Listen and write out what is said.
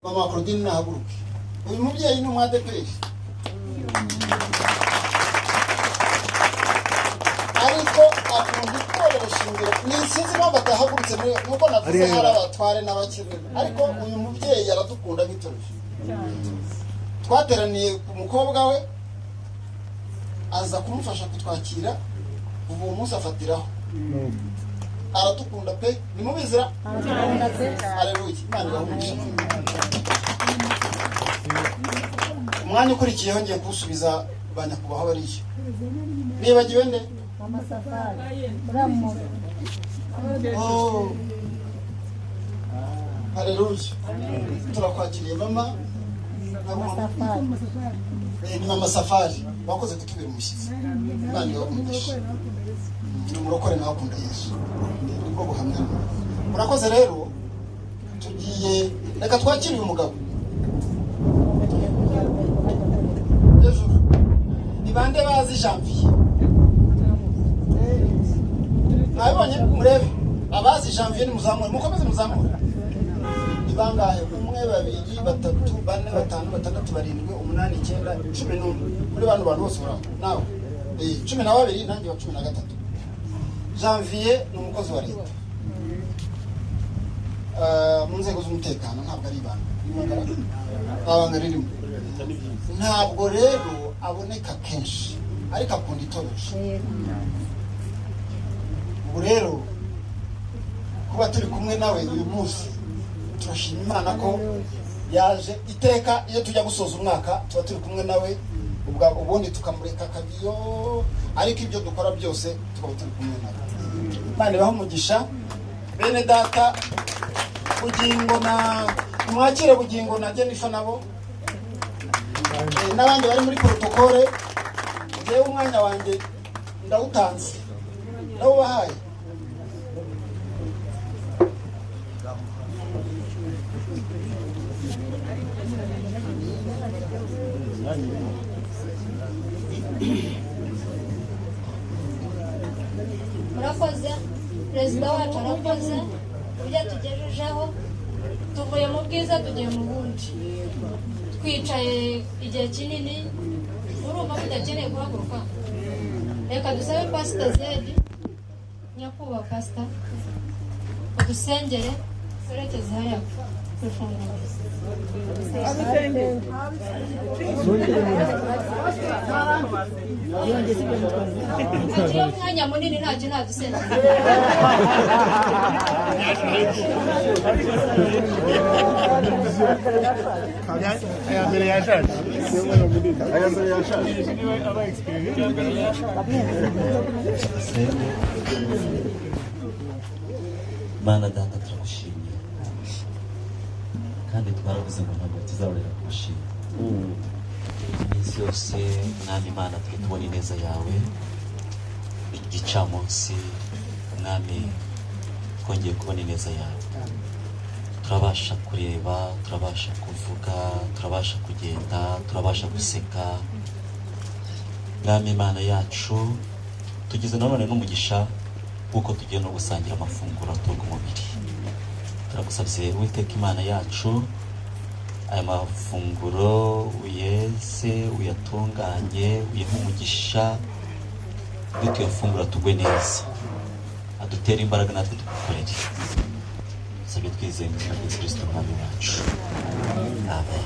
Mama Claudine nahaguruke. Uyu mubyeyi ni umwadeperi, ariko akunda itorero shingiro. Ni sinzi impamvu atahagurutse nuko navuze hari abatware n'abakire, ariko uyu mubyeyi aradukunda nk'itorero. Twateraniye ku mukobwa we, aza kumufasha kutwakira. Ubu uwo munsi afatiraho, aradukunda pe. Nimubizira, aleluya, Imana iramugisha. Umwanya ukurikiyeho ngiye kuwusubiza ba nyakubahwa bariya. Nibagiwe nde? Mama Safari. Uriya muntu. Oh. Haleluya, turakwakiriye mama. Mama Safari. Ni mama Safari, wakoze kutubera umushyitsi. Imana ibahe umugisha. Ni umurokore nawe akunda Yesu, nibwo buhamya. Murakoze. Rero tugiye, reka twakire uyu mugabo hejuru. Ni bande bazi Janvier? Mwabibonye? Murebe abazi Janvier, ni muzamure, mukomeze muzamure. Ni bangahe? Umwe, babiri, batatu, bane, batanu, batandatu, barindwi, umunani, icyenda, 11. Muri bano bantu bose baraho nawe 12, nanjye wa 13. Janvier ni umukozi wa leta mu nzego z'umutekano. Ntabwo ari ibanga, nta banga ririmo. Ntabwo rero aboneka kenshi, ariko akunda itorero. Ubu rero kuba turi kumwe nawe uyu munsi, turashima Imana ko yaje. Iteka iyo tujya gusoza umwaka tuba turi kumwe nawe, ubundi tukamureka akagiyo, ariko ibyo dukora byose tukaba turi kumwe nawe. Imana ibahe umugisha. Bene data Bugingo na mwakire, Bugingo na Jennifer nabo n'abandi bari muri protocole. Njyewe umwanya wanjye ndawutanze, ndawubahaye. Murakoze, perezida wacu arakoze ibyo atugejejeho. Tuvuye mu bwiza tugiye mu bundi. Twicaye igihe kinini, urumva tudakeneye guhaguruka. Reka dusabe Pasita Zedi, nyakubahwa pasita, udusengere twerekeze hariya ku ifunguro. Hagiyeho umwanya munini, ntacyo ntadusengere. Aya mbere yashaje. Aya mbere yashaje. Niwe aba experience. Dusenge. Mana Data, turagushimiye, kandi twaravuze ngo ntabwo tuzarorera kugushima iminsi yose. Mwami Imana, turi tubona ineza yawe. Igicamunsi, Mwami, twongeye kubona ineza yawe. Turabasha kureba, turabasha kuvuga, turabasha kugenda, turabasha guseka. Mwami Imana yacu, tugize nanone n'umugisha w'uko tugiye no gusangira amafunguro atunga umubiri. Turagusabye, Uwiteka Imana yacu, aya mafunguro uyeze, uyatunganye, uyahe umugisha. Nituyafungura tugwe neza, adutere imbaraga natwe tugukorere. Sabye twizeye mu izina rya Yesu Kristo Umwami wacu, amen.